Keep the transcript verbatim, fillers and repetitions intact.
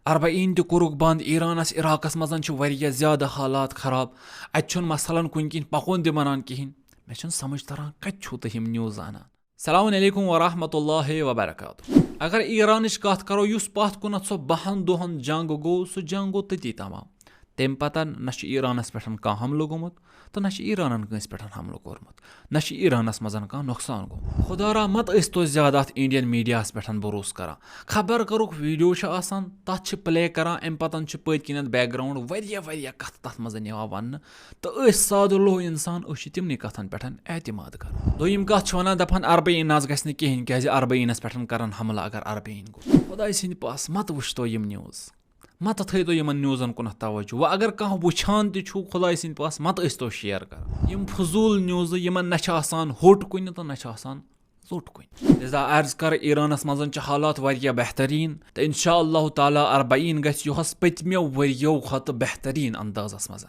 اربعین تہِ کوٚرُکھ بند ایرانس، عراقس منٛز چھِ واریاہ زیادٕ حالات خراب۔ اتہِ چھُنہٕ مثلاً کُنہِ کِنۍ پکُن تہِ بنان کِہینۍ۔ مےٚ چھُنہٕ سمجھ تران کتہِ چھُو تُہۍ یِم نیوز انان۔ السلام علیکم ورحمۃ اللہ وبرکاتہ۔ اگر ایرانٕچ کتھ کرو، یُس پتھ کُنتھ سُہ بہن دۄہن جنگ گوٚو، سُہ جنگ گوٚو تٔتی تمام۔ تمہِ پتہٕ نہ چھُ ایرانس پٮ۪ٹھ کانٛہہ حملہٕ گوٚمُت تہٕ نہ چھُ ایرانن کٲنٛسہِ پٮ۪ٹھ حملہٕ کوٚرمُت، نہ چھُ ایرانس منٛز کانٛہہ نۄقصان گوٚمُت۔ خدا را مت ٲسۍ تو زیادٕ اتھ انڈین میڈیاہس پٮ۪ٹھ بھروسہٕ کران۔ خبر کَرُکھ ویڈیو چھُ آسان، تتھ چھِ پلے کران، امہِ پتہٕ چھُ پٔتۍ کِنٮ۪تھ بیک گراؤنڈ واریاہ واریاہ کتھٕ تتھ منٛز یِوان وننہٕ۔ تہٕ أسۍ سادٕ لوہ انسان، أسۍ چھِ تِمنٕے کتھن پٮ۪ٹھ اعتماد کران۔ دوٚیِم کتھ چھِ ونان، دپان اربعینس گژھِ نہٕ کِہینۍ، کیازِ اربعینس پٮ۪ٹھ کرن حملہٕ اگر اربعین گوٚو۔ خداے سٕنٛدِ پاس مت وٕچھتو یِم نیوز، مت تھٲیتو یِمن نیوزن کُنتھ توجہ۔ وۄنۍ اگر کانٛہہ وٕچھان تہِ چھُو، خداے سٕنٛدِ پاس مت ٲسۍ تو شیئر کران۔ یِم فضول نیوزٕ، یِمن نہ چھِ آسان ہوٚٹ کُنہِ تہٕ نہ چھِ آسان ژوٚٹ کُنہِ۔ لہذا عرض کر، ایرانس منٛز چھِ حالات واریاہ بہتریٖن، تہٕ انشاء اللہ تعالیٰ اربعین گژھِ یُہس پٔتمیو ؤریو کھۄتہٕ بہتریٖن اندازس منٛز۔